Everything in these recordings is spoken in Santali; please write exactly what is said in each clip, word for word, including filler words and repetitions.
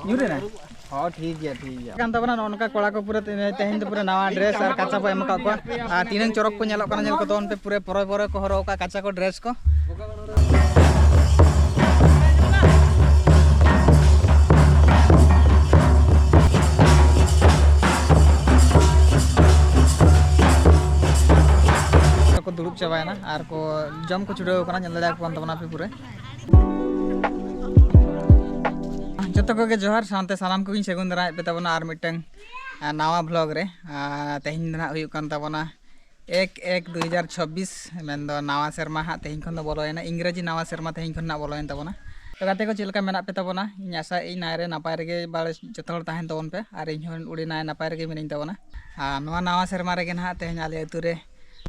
ᱧᱩᱨᱮᱱᱟ? ᱦᱚᱸ, ᱴᱷᱤᱠ ᱜᱮᱭᱟ, ᱴᱷᱤᱠ ᱜᱮᱭᱟ᱾ ᱠᱟᱱ ᱛᱟᱵᱚᱱᱟ ᱱᱚᱜᱼᱚ ᱱᱚᱝᱠᱟ ᱠᱚᱲᱟ ᱠᱚ ᱯᱩᱨᱟᱹ ᱛᱮ-, ᱛᱮᱦᱮᱧ ᱫᱚ ᱯᱩᱨᱟᱹ ᱱᱟᱣᱟ dress ᱟᱨ ᱠᱟᱪᱟ ᱠᱚ ᱮᱢ ᱟᱠᱟᱫ ᱠᱚᱣᱟ᱾ ᱟᱨ ᱛᱤᱱᱟᱹᱝ ᱪᱚᱨᱚᱠ ᱠᱚ ᱧᱮᱞᱚᱜ ᱠᱟᱱᱟ, ᱧᱮᱞ ᱠᱚ ᱛᱟᱵᱚᱱ ᱯᱮ, ᱯᱩᱨᱟᱹ ᱯᱚᱨᱚᱭ ᱯᱚᱨᱚᱭ ᱠᱚ ᱦᱚᱨᱚᱜ ᱟᱠᱟᱫ ᱠᱟᱪᱟ ᱠᱚ dress ᱠᱚ᱾ ᱠᱚ ᱫᱩᱲᱩᱵ ᱪᱟᱵᱟᱭᱮᱱᱟ ᱟᱨ ᱠᱚ ᱡᱚᱢ ᱠᱚ ᱪᱷᱩᱴᱟᱹᱣ ᱟᱠᱟᱱᱟ, ᱧᱮᱞ ᱫᱟᱲᱮᱭᱟᱠᱚ ᱠᱟᱱ ᱛᱟᱵᱚᱱᱟ ᱯᱮ ᱯᱩᱨᱟᱹ᱾ ᱡᱚᱛᱚ ᱠᱚᱜᱮ ᱡᱚᱦᱟᱨ, ᱥᱟᱶᱛᱮ ᱥᱟᱱᱟᱢ ᱠᱚᱜᱮᱧ ᱥᱟᱹᱜᱩᱱ ᱫᱟᱨᱟᱢᱮᱫ ᱯᱮ ᱛᱟᱵᱚᱱᱟ ᱟᱨ ᱢᱤᱫᱴᱟᱝ, ᱟᱨ ᱱᱟᱣᱟ vlog ᱨᱮ᱾ ᱟᱨ ᱛᱮᱦᱮᱧ ᱫᱚ ᱱᱟᱦᱟᱜ ᱦᱩᱭᱩᱜ ᱠᱟᱱ ᱛᱟᱵᱚᱱᱟ ᱮᱠ ᱮᱠ ᱫᱩ ᱦᱟᱡᱟᱨ ᱪᱷᱚᱵᱵᱤᱥ, ᱢᱮᱱᱫᱚ ᱱᱟᱣᱟ ᱥᱮᱨᱢᱟ ᱦᱟᱸᱜ ᱛᱮᱦᱮᱧ ᱠᱷᱚᱱ ᱫᱚ ᱵᱚᱞᱚᱭᱮᱱᱟ, ᱤᱝᱨᱮᱡᱤ ᱱᱟᱣᱟ ᱥᱮᱨᱢᱟ ᱛᱮᱦᱮᱧ ᱠᱷᱚᱱ ᱱᱟᱜ ᱵᱚᱞᱚᱭᱮᱱ ᱛᱟᱵᱚᱱᱟ᱾ ᱛᱚ ᱜᱟᱛᱮ ᱠᱚ, ᱪᱮᱫ ᱞᱮᱠᱟ ᱢᱮᱱᱟᱜ ᱯᱮ ᱛᱟᱵᱚᱱᱟ? ᱤᱧ ᱟᱥᱟᱭᱮᱫ ᱟᱹᱧ ᱱᱟᱭ ᱨᱮ ᱱᱟᱯᱟᱭ ᱨᱮᱜᱮ ᱵᱟᱲᱮ ᱡᱚᱛᱚ ᱦᱚᱲ ᱛᱟᱦᱮᱱ ᱛᱟᱵᱚᱱ ᱯᱮ, ᱟᱨ ᱤᱧ ᱦᱚᱸ ᱟᱹᱰᱤ ᱱᱟᱭ ᱱᱟᱯᱟᱭ ᱨᱮᱜᱮ ᱢᱤᱱᱟᱹᱧ ᱛᱟᱵᱚᱱᱟ᱾ ᱟᱨ ᱱᱚᱣᱟ ᱱᱟᱣᱟ ᱥᱮᱨᱢᱟ ᱨᱮᱜᱮ ᱱᱟᱦᱟᱜ ᱛᱮᱦᱮᱧ ᱟᱞᱮ ᱟᱹᱛᱩ ᱨᱮ,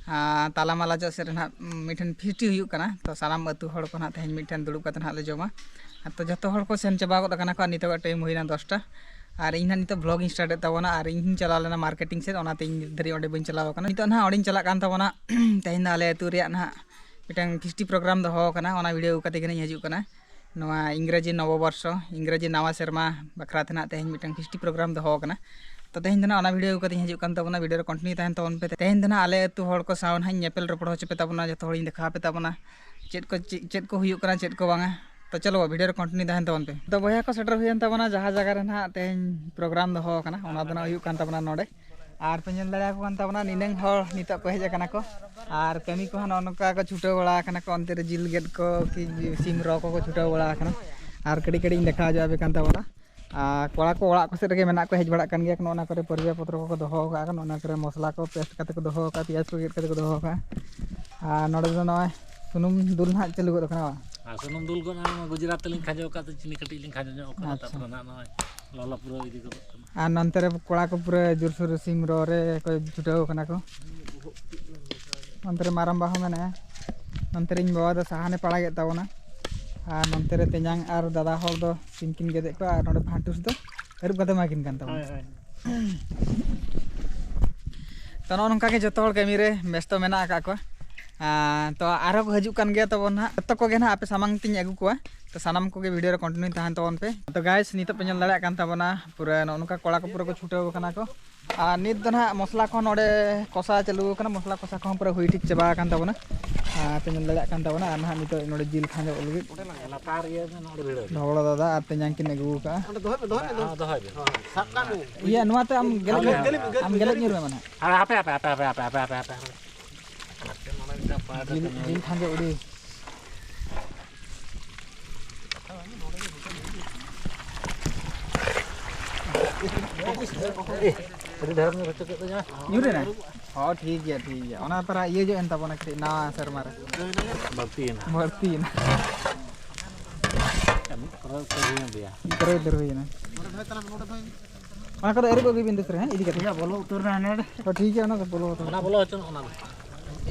ᱟᱨ ᱛᱟᱞᱟ ᱢᱟᱞᱟ ᱡᱚᱜ ᱥᱮᱫ ᱨᱮ ᱱᱟᱦᱟᱜ ᱢᱤᱫᱴᱮᱱ ᱯᱷᱤᱥᱴᱤ ᱦᱩᱭᱩᱜ ᱠᱟᱱᱟ᱾ ᱛᱚ ᱥᱟᱱᱟᱢ ᱟᱹᱛᱩ ᱦᱚᱲ ᱠᱚ ᱱᱟᱦᱟᱜ ᱛᱮᱦᱮᱧ ᱢᱤᱫᱴᱷᱮᱱ ᱫᱩᱲᱩᱵ ᱠᱟᱛᱮ ᱱᱟᱦᱟᱜ ᱞᱮ ᱡᱚᱢᱟ᱾ ᱟᱨ ᱛᱚ ᱡᱚᱛᱚ ᱦᱚᱲ ᱠᱚ ᱥᱮᱱ ᱪᱟᱵᱟ ᱜᱚᱫ ᱟᱠᱟᱱᱟ ᱠᱚ, ᱟᱨ ᱱᱤᱛᱚᱜᱟᱜ time ᱦᱩᱭᱱᱟ ᱫᱚᱥᱴᱟ᱾ ᱟᱨ ᱤᱧ ᱱᱟᱦᱟᱜ ᱱᱤᱛᱚᱜ vlog ᱤᱧ start ᱮᱫ ᱛᱟᱵᱚᱱᱟ, ᱟᱨ ᱤᱧ ᱦᱚᱸᱧ ᱪᱟᱞᱟᱣ ᱞᱮᱱᱟ marketing ᱥᱮᱫ, ᱚᱱᱟᱛᱮ ᱤᱧ ᱱᱤᱛ ᱫᱷᱟᱹᱨᱤᱡ ᱚᱸᱰᱮ ᱵᱟᱹᱧ ᱪᱟᱞᱟᱣ ᱟᱠᱟᱱᱟ᱾ ᱱᱤᱛᱚᱜ ᱱᱟᱦᱟᱜ ᱚᱸᱰᱮᱧ ᱪᱟᱞᱟᱜ ᱠᱟᱱ ᱛᱟᱵᱚᱱᱟ᱾ ᱛᱮᱦᱮᱧ ᱫᱚ ᱟᱞᱮ ᱟᱹᱛᱩ ᱨᱮᱭᱟᱜ ᱱᱟᱦᱟᱜ ᱢᱤᱫᱴᱟᱝ ᱯᱷᱤᱥᱴᱤ program ᱫᱚᱦᱚ ᱟᱠᱟᱱᱟ, ᱚᱱᱟ video ᱠᱟᱛᱮ ᱜᱮ ᱱᱟᱦᱟᱜ ᱤᱧ ᱦᱤᱡᱩᱜ ᱠᱟᱱᱟ᱾ ᱱᱚᱣᱟ ᱤᱝᱨᱮᱡᱤ ᱱᱚᱵᱚᱵᱚᱨᱥᱚ, ᱤᱝᱨᱮᱡᱤ ᱱᱟᱣᱟ ᱥᱮᱨᱢᱟ ᱵᱟᱠᱷᱨᱟ ᱛᱮ ᱱᱟᱦᱟᱜ ᱛᱮᱦᱮᱧ ᱢᱤᱫᱴᱟᱝ ᱯᱷᱤᱥᱴᱤ program ᱫᱚᱦᱚ ᱟᱠᱟᱱᱟ᱾ ᱛᱚ ᱛᱮᱦᱮᱧ ᱫᱚ ᱱᱟᱦᱟᱜ ᱚᱱᱟ video ᱠᱟᱛᱮ ᱤᱧ ᱦᱤᱡᱩᱜ ᱠᱟᱱ ᱛᱟᱵᱚᱱᱟ, video ᱨᱮ continue ᱛᱟᱦᱮᱱ ᱛᱟᱵᱚᱱ ᱯᱮ᱾ ᱛᱮᱦᱮᱧ ᱫᱚ ᱱᱟᱦᱟᱜ ᱟᱞᱮ ᱟᱹᱛᱩ ᱦᱚᱲ ᱠᱚ ᱥᱟᱶ ᱱᱟᱦᱟᱜ ᱤᱧ ᱧᱮᱯᱮᱞ ᱨᱚᱯᱚᱲ ᱦᱚᱪᱚ ᱯᱮ ᱛᱟᱵᱚᱱᱟ, ᱡᱚᱛᱚ ᱦᱚᱲᱤᱧ ᱫᱮᱠᱷᱟᱣ ᱯᱮ ᱛᱟᱵᱚᱱᱟ ᱪᱮᱫ ᱠᱚ, ᱪᱮᱫ, ᱪᱮᱫ ᱠᱚ ᱦᱩᱭᱩᱜ ᱠᱟᱱᱟ, ᱪᱮᱫ ᱠᱚ ᱵᱟᱝᱟ᱾ ᱛᱚ ᱪᱚᱞᱚ, video ᱨᱮ continue ᱛᱟᱦᱮᱱ ᱛᱟᱵᱚᱱ ᱯᱮ᱾ ᱛᱚ ᱵᱚᱭᱦᱟ ᱠᱚ ᱥᱮᱴᱮᱨ ᱦᱩᱭᱮᱱ ᱛᱟᱵᱚᱱᱟ ᱡᱟᱦᱟᱸ ᱡᱟᱭᱜᱟ ᱨᱮ ᱱᱟᱦᱟᱜ ᱛᱮᱦᱮᱧ program ᱫᱚᱦᱚ ᱟᱠᱟᱱᱟ, ᱚᱱᱟ ᱫᱚ ᱱᱟᱦᱟᱜ ᱦᱩᱭᱩᱜ ᱠᱟᱱ ᱛᱟᱵᱚᱱᱟ ᱱᱚᱰᱮ᱾ ᱟᱨ ᱯᱮ ᱧᱮᱞ ᱫᱟᱲᱮᱭᱟᱠᱚ ᱠᱟᱱ ᱛᱟᱵᱚᱱᱟ, ᱱᱤᱱᱟᱹᱝ ᱦᱚᱲ ᱱᱤᱛᱚᱜ ᱠᱚ ᱦᱮᱡ ᱟᱠᱟᱱᱟ ᱠᱚ᱾ ᱟᱨ ᱠᱟᱹᱢᱤ ᱠᱚᱦᱚᱸ ᱱᱚᱜᱼᱚ ᱱᱚᱝᱠᱟ ᱠᱚ ᱪᱷᱩᱴᱟᱹᱣ ᱵᱟᱲᱟ ᱟᱠᱟᱱᱟ ᱠᱚ, ᱚᱱᱛᱮ ᱨᱮ ᱡᱤᱞ ᱜᱮᱫ ᱠᱚ ᱠᱤ ᱥᱤᱢ ᱨᱚ ᱠᱚᱠᱚ ᱪᱷᱩᱴᱟᱹᱣ ᱵᱟᱲᱟ ᱟᱠᱟᱱᱟ᱾ ᱟᱨ ᱠᱟᱹᱴᱤᱡ ᱠᱟᱹᱴᱤᱡ ᱤᱧ ᱫᱮᱠᱷᱟᱣ ᱧᱚᱜ ᱟᱯᱮ ᱠᱟᱱ ᱛᱟᱵᱚᱱᱟ᱾ ᱟᱨ ᱠᱚᱲᱟ ᱠᱚ ᱚᱲᱟᱜ ᱠᱚ ᱥᱮᱫ ᱨᱮᱜᱮ ᱢᱮᱱᱟᱜ ᱠᱚᱣᱟ, ᱦᱮᱡ ᱵᱟᱲᱟᱜ ᱠᱟᱱ ᱜᱮᱭᱟ ᱠᱚ᱾ ᱱᱚᱜᱼᱚ ᱱᱚᱣᱟ ᱠᱚᱨᱮ ᱯᱚᱨᱤᱵᱟ ᱯᱚᱛᱨᱚ ᱠᱚᱠᱚ ᱫᱚᱦᱚ ᱟᱠᱟᱫᱼᱟ, ᱱᱚᱜᱼᱚ ᱱᱚᱣᱟ ᱠᱚᱨᱮ ᱢᱚᱥᱞᱟ ᱠᱚ paste ᱠᱟᱛᱮ ᱠᱚ ᱫᱚᱦᱚ ᱟᱠᱟᱫᱼᱟ, ᱯᱮᱸᱭᱟᱡᱽ ᱠᱚ ᱜᱮᱫ ᱠᱟᱛᱮ ᱠᱚ ᱫᱚᱦᱚ ᱟᱠᱟᱫᱼᱟ᱾ ᱟᱨ ᱱᱚᱰᱮ ᱫᱚ ᱱᱚᱜᱼᱚᱭ ᱥᱩᱱᱩᱢ ᱫᱩᱞ ᱱᱟᱦᱟᱜ ᱪᱟᱹᱞᱩ ᱜᱚᱫ ᱟᱠᱟᱱᱟ, ᱵᱟᱝ? ᱟᱨ ᱥᱩᱱᱩᱢ ᱫᱩᱞ ᱜᱚᱫ ᱱᱟᱦᱟᱜ ᱜᱩᱡᱽᱨᱟᱴ ᱛᱮᱞᱤᱧ ᱠᱷᱟᱡᱚ ᱟᱠᱟᱫ ᱛᱮ ᱪᱤᱱᱤ ᱠᱟᱹᱴᱤᱡ ᱞᱤᱧ ᱠᱷᱟᱡᱚ ᱧᱚᱜ ᱟᱠᱟᱫᱟ᱾ ᱟᱪᱪᱷᱟ᱾ ᱛᱟᱨᱯᱚᱨᱮ ᱱᱟᱦᱟᱜ ᱱᱚᱜᱼᱚᱭ ᱞᱚᱞᱚ ᱯᱩᱨᱟᱹᱣ ᱤᱫᱤ ᱜᱚᱫᱚᱜ ᱠᱟᱱᱟ᱾ ᱟᱨ ᱱᱚᱱᱛᱮ ᱨᱮ ᱠᱚᱲᱟ ᱠᱚ ᱯᱩᱨᱟᱹ ᱡᱳᱨᱥᱳᱨ ᱥᱤᱢ ᱨᱚ ᱨᱮ ᱠᱚ ᱪᱷᱩᱴᱟᱹᱣ ᱠᱟᱱᱟ ᱠᱚ᱾ ᱱᱚᱱᱛᱮ ᱨᱮ ᱢᱟᱨᱟᱝᱵᱟ ᱦᱚᱸ ᱢᱮᱱᱟᱭᱟ᱾ ᱱᱚᱱᱛᱮ ᱨᱮ ᱤᱧ ᱵᱟᱵᱟ ᱫᱚ ᱥᱟᱦᱟᱱᱮ ᱯᱟᱲᱟᱜᱮᱫ ᱛᱟᱵᱚᱱᱟ᱾ ᱟᱨ ᱱᱚᱱᱛᱮ ᱨᱮ ᱛᱮᱧᱟᱝ ᱟᱨ ᱫᱟᱫᱟ ᱦᱚᱲ ᱫᱚ ᱥᱤᱢ ᱠᱤᱱ ᱜᱮᱫᱮᱫ ᱠᱚᱣᱟ, ᱟᱨ ᱱᱚᱰᱮ ᱯᱷᱟᱱᱴᱩᱥ ᱫᱚ ᱟᱹᱨᱩᱵ ᱠᱟᱛᱮ ᱮᱢᱟ ᱠᱤᱱ ᱠᱟᱱ ᱛᱟᱵᱚᱱᱟ᱾ ᱦᱳᱭ, ᱦᱳᱭ᱾ ᱛᱚ, ᱱᱚᱜᱼᱚ ᱱᱚᱝᱠᱟ ᱜᱮ ᱡᱚᱛᱚ ᱦᱚᱲ ᱠᱟᱹᱢᱤ ᱨᱮ ᱵᱮᱥᱛᱚ ᱢᱮᱱᱟᱜ ᱟᱠᱟᱫ ᱠᱚᱣᱟ᱾ ᱟᱨ ᱛᱚ ᱟᱨᱦᱚᱸ ᱠᱚ ᱦᱤᱡᱩᱜ ᱠᱟᱱ ᱜᱮᱭᱟ ᱛᱟᱵᱚᱱ ᱱᱟᱦᱟᱜ, ᱡᱚᱛᱚ ᱠᱚᱜᱮ ᱱᱟᱦᱟᱜ ᱟᱯᱮ ᱥᱟᱢᱟᱝ ᱛᱤᱧ ᱟᱹᱜᱩ ᱠᱚᱣᱟ᱾ ᱛᱚ ᱥᱟᱱᱟᱢ ᱠᱚᱜᱮ ᱵᱷᱤᱰᱤᱭᱳ ᱨᱮ ᱠᱚᱱᱴᱤᱱᱤᱭᱩ ᱛᱟᱦᱮᱱ ᱛᱟᱵᱚᱱ ᱯᱮ᱾ ᱛᱚ ᱜᱟᱭᱥ, ᱱᱤᱛᱚᱜ ᱯᱮ ᱧᱮᱞ ᱫᱟᱲᱮᱭᱟᱜ ᱠᱟᱱ ᱛᱟᱵᱚᱱᱟ ᱯᱩᱨᱟᱹ ᱱᱚᱜᱼᱚ ᱱᱚᱝᱠᱟ ᱠᱚᱲᱟ ᱠᱚ ᱯᱩᱨᱟᱹ ᱠᱚ ᱪᱷᱩᱴᱟᱹᱣ ᱟᱠᱟᱱᱟ ᱠᱚ᱾ ᱟᱨ ᱱᱤᱛ ᱫᱚ ᱱᱟᱦᱟᱜ ᱢᱚᱥᱞᱟ ᱠᱚᱦᱚᱸ ᱱᱚᱰᱮ ᱠᱚᱥᱟᱣ ᱪᱟᱹᱞᱩ ᱟᱠᱟᱱᱟ, ᱢᱚᱥᱞᱟ ᱠᱚᱥᱟ ᱠᱚᱦᱚᱸ ᱯᱩᱨᱟᱹ ᱦᱩᱭ ᱴᱷᱤᱠ ᱪᱟᱵᱟ ᱟᱠᱟᱱ ᱛᱟᱵᱚᱱᱟ᱾ ᱟᱨ ᱯᱮ ᱧᱮᱞ ᱫᱟᱲᱮᱭᱟᱜ ᱠᱟᱱ ᱛᱟᱵᱚᱱᱟ᱾ ᱟᱨ ᱱᱟᱦᱟᱜ ᱱᱤᱛᱚᱜ ᱱᱚᱰᱮ ᱡᱤᱞ ᱠᱷᱟᱸᱡᱚᱜ ᱞᱟᱹᱜᱤᱫ ᱞᱟᱛᱟᱨ ᱤᱭᱟᱹ ᱫᱚ ᱱᱚᱰᱮ ᱵᱷᱤᱲᱟᱹᱣ ᱫᱷᱚᱵᱚᱲ ᱫᱟᱫᱟ ᱟᱨ ᱛᱮᱧᱟᱝ ᱠᱤᱱ ᱟᱹᱜᱩ ᱟᱠᱟᱫᱼᱟ᱾ ᱫᱚᱦᱚᱭ ᱢᱮ, ᱫᱚᱦᱚᱭ ᱢᱮ, ᱫᱚᱦᱚᱭ ᱢᱮ᱾ ᱥᱟᱵ ᱠᱟᱜ ᱢᱮ᱾ ᱤᱭᱟᱹ, ᱱᱚᱣᱟ ᱛᱮ ᱟᱢ ᱜᱮᱞᱮᱡ ᱧᱩᱨ ᱢᱮ, ᱟᱢ ᱜᱮᱞᱮᱡ ᱧᱩᱨ ᱢᱮ ᱢᱟᱱᱮ᱾ ᱦᱟᱯᱮ, ᱦᱟᱯᱮ, ᱦᱟᱯᱮ᱾ ᱡᱤᱞ, ᱡᱤᱞ ᱠᱷᱟᱸᱡᱚ ᱩᱰᱤ᱾ ᱟᱹᱰᱤ ᱰᱷᱮᱨ ᱧᱚᱜ ᱦᱚᱪᱚ ᱠᱮᱫ ᱫᱚᱧ᱾ ᱧᱩᱨ ᱮᱱᱟ? ᱦᱚᱸ, ᱴᱷᱤᱠ ᱜᱮᱭᱟ, ᱴᱷᱤᱠ ᱜᱮᱭᱟ᱾ ᱚᱱᱟ ᱛᱟᱨᱟ ᱤᱭᱟᱹ ᱧᱚᱜ ᱮᱱ ᱛᱟᱵᱚᱱᱟ ᱠᱟᱹᱴᱤᱡ ᱱᱟᱣᱟ ᱥᱮᱨᱢᱟ ᱨᱮ᱾ ᱵᱟᱹᱲᱛᱤᱭᱮᱱᱟ᱾ ᱵᱟᱹᱲᱛᱤᱭᱮᱱᱟ᱾ ᱯᱩᱨᱟᱹ ᱩᱛᱟᱹᱨ ᱦᱩᱭᱮᱱ ᱜᱮᱭᱟ᱾ ᱯᱩᱨᱟᱹ ᱩᱛᱟᱹᱨ ᱦᱩᱭᱮᱱᱟ᱾ ᱚᱱᱟ ᱠᱚᱫᱚ ᱟᱹᱨᱩᱵ ᱟᱹᱜᱩᱭ ᱵᱤᱱ ᱫᱩᱥᱨᱟ, ᱦᱮᱸ, ᱤᱫᱤ ᱠᱟᱛᱮ᱾ ᱤᱧᱟᱹᱜ ᱵᱚᱞᱚ ᱩᱛᱟᱹᱨ ᱮᱱᱟ ᱦᱟᱱᱮ᱾ ᱦᱚᱸ, ᱴᱷᱤᱠ ᱜᱮᱭᱟ, ᱚᱱᱟ ᱫᱚ ᱵᱚᱞᱚ ᱩᱛᱟᱹᱨ᱾ ᱚᱱᱟ ᱵᱚᱞᱚ ᱦᱚᱪᱚ ᱚᱱᱟ ᱫᱚ᱾